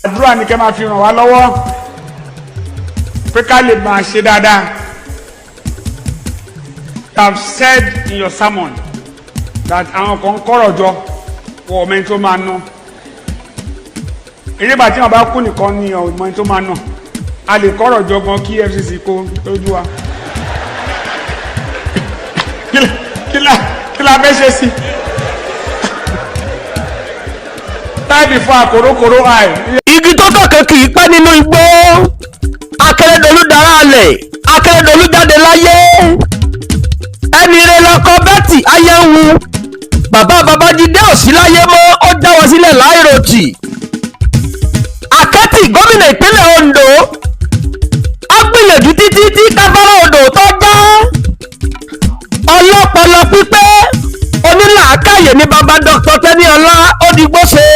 Àdúrà ni kẹ́ máa fi ràn wá lọ́wọ́ pé ká lè máa ṣe dáadáa. You have said in your sermon that àwọn kan kọ́rọ̀ jọ wọ ọmọ ẹni tó máa ná. Ìdíbà tí wọn bá kú nìkan ni ọmọ ẹni tó máa ná. A lè kọ́rọ̀ jọ gan kí EFCC kó lójú wa. Kí la fẹ́ ṣe sí? Time before àkórókóró eye. Igi tó tọ̀kẹ́ kì í pẹ́ nínú igbó. Akérèdọ́lù dára alẹ̀, Akérèdọ́lù jáde láyé. Ẹni rẹ lọkọ Betty Ayẹwu. Bàbá Babájídé ò sí láyé mọ́, ó já wọn sílẹ̀ láìròtì. Àkẹ́tì gómìnà ìpínlẹ̀ Ondo á gbìyànjú títí tí káfárá odò tó já. Ọlọ́pọlọ pípé, onílàákàyè ní bàbá Dr. Tẹ́níọlá Òdìgbòṣe.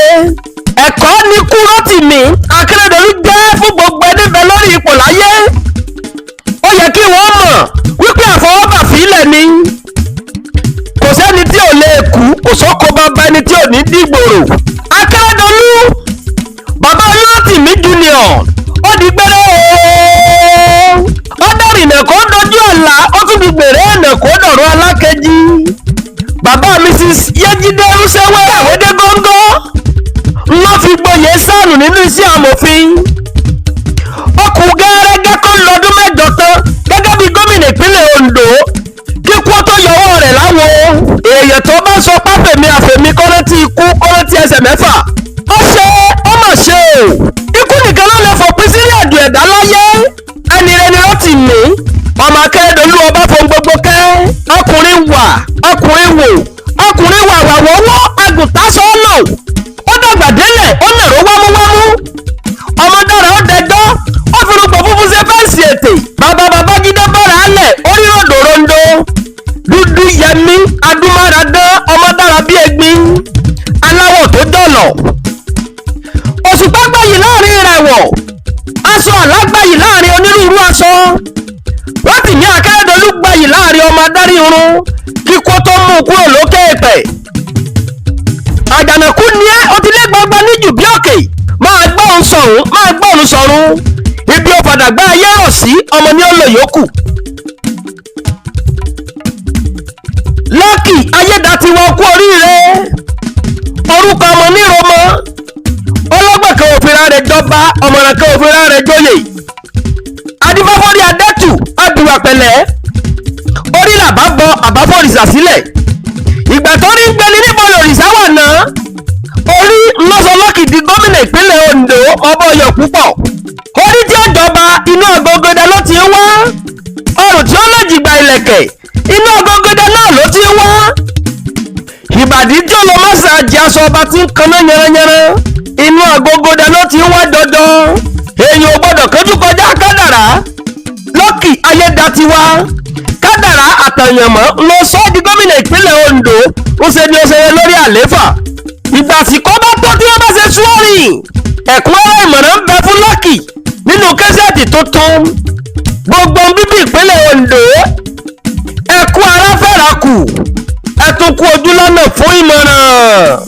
Ẹ̀kọ́ ní Kúrọ́tìmí Akérèdọ́lù jẹ́ fún gbogbo ẹni bẹ lórí ipò láyé. Ó yẹ kí wọ́n mọ̀ wípé àfọwọ́bà fílẹ̀ ni. Kò sẹ́ni tí ò lè kú, kò sóko bàbá ẹni tí ò ní dìgbòrò. Akérèdọ́lù, bàbá Olúrótìmí Junior, ó di gbére ooo. Ó dẹ̀rìnà kó dojú àlá, ó tún di gbèrè ẹ̀nà kó dọ̀rọ̀ alákejì. Bàbá Mrs Yéjídé Rúṣẹ́wé àwédé góńgó ló fi gboyè sáànù nínú iṣẹ́ amòfin. Ó kù gẹ́rẹ́gẹ́ kó lọ́dún 8 tán gẹ́gẹ́ bí gómìnà ìpínlẹ̀ Ondo kíkú tó yọwọ́ rẹ̀ láwo. Èèyàn tó bá sọ pápẹ̀mí àfẹ̀mí kọ́rẹ́tì ikú kọ́rẹ́tì ẹsẹ̀ 6. Ó ṣe, ó mà ṣe o. Ikú nìkan ló lè fòpin sí ìrìnàjò ẹ̀dá láyé. Ẹni rẹ ni ó ti mí. Ọmọ Akérèdọ́lù ọba fún gbogbo kẹ́. Ọkùnrin wà, ọkùnrin wò, ọkùnrin wà wà wọ́wọ́, àgùntàn sọ́ọ̀nà. Ó dàgbà délẹ̀, ó nàró wámúwámú. Ọmọ dára ó dẹjọ́, ó fi rúgbọ̀ funfun ṣe fẹ́ǹsì ètè. Bàbá Babájídé bọ́ra álẹ̀, ó rí ròdòròǹdó. Dúdú yẹmí, adúmáradán, ọmọ dára bí egbin. Aláwọ̀ tó jọ̀lọ̀. Òṣùpá gbayì láàrin ìràwọ̀. Aṣọ àlá gbayì láàrin onírúurú aṣọ. Rotimi Akérèdọ́lù gbayì láàrin ọmọ adarí irun kíkó tó mú un kúrò lókè èpẹ̀. Àjànàkú ni ẹ́, ó ti lé gbọgbọ níjù bí òkè. Máa gbọ́ òun sọ̀run, máa gbọ́ òun sọ̀run. Ibi ó padà gbá ayé rọ̀ sí, ọmọ ní ó lò yòókù. Lucky Ayédatiwa kú oríire. Orúkọ ọmọ níromọ. Ọlọ́gbọ̀n kan òfin rẹ̀ jọba, ọ̀mọ̀ràn kan òfin rẹ̀ joyè. Adífáfọ́rí adẹ́tù abìwà pẹ̀lẹ́. Orí làbá bọ àbáfọ̀rìṣà sílẹ̀. Ìgbà tó rí ń gbẹni níbo lòrìṣà wà náà. Orí lọ́sọ Lucky di gómìnà ìpínlẹ̀ Ondo, ọba ọyọ̀ púpọ̀. Orí tí ó jọba inú ọgọgọdẹ ló ti ń wá. Ọrùn tí ó lè jìgbà ìlẹ̀kẹ̀ inú ọgọgọdẹ náà ló ti ń wá. Ìbàdí tí ó lọ mọ́sàájì aṣọ ọba tí ń kaná yẹrẹyẹrẹ inú ọgọgọdẹ ló ti ń wá jọjọ. Èèyàn ò gbọdọ̀ kánjú kọjá kádàrá. Lucky Ayédatiwa, kádàrá àtàyànmọ́ ló sọ ọ́ di gómìnà ìpínlẹ̀ Ondo, ó ṣe ni ó ṣe lórí àlééfà. Ìgbà àsìkò bá tó tí wọ́n bá ṣe súwọ́rìn, ẹ̀kúnrẹ́rẹ́ ìmọ̀ràn ń bẹ fún Lucky nínú kẹ́sẹ̀tì tuntun. Gbogbo bíbí ìpínlẹ̀ Ondo, ẹ kú ara fẹ́ra kù, ẹ tún kú ojú lọ́nà fún ìmọ̀ràn.